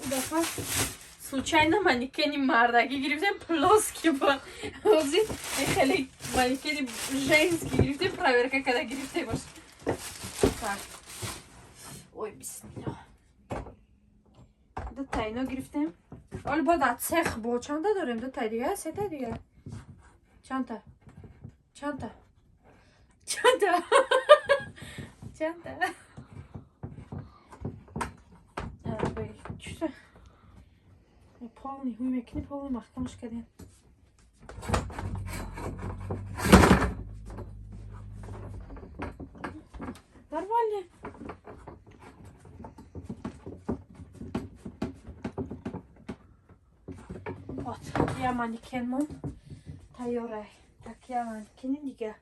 Дафъа случайно манекени мардагӣ гирифтем, плоский буд. Ҳозир хеле манекени женский гирифтем, проверка када гирифтемаш. Так. Ой, бисмиллоҳ. Дута ино гирифтем. Оли баъд аз цех бо чанда дорем? Дута дига, сета дига. Чанта? Чанта? Чанта? Чанта? Чута? Полный ҳуй мекунӣ, полный маҳкамаш кардем. Нормально. Вот, я манекенмон тайёрай. Так, я манекени дига.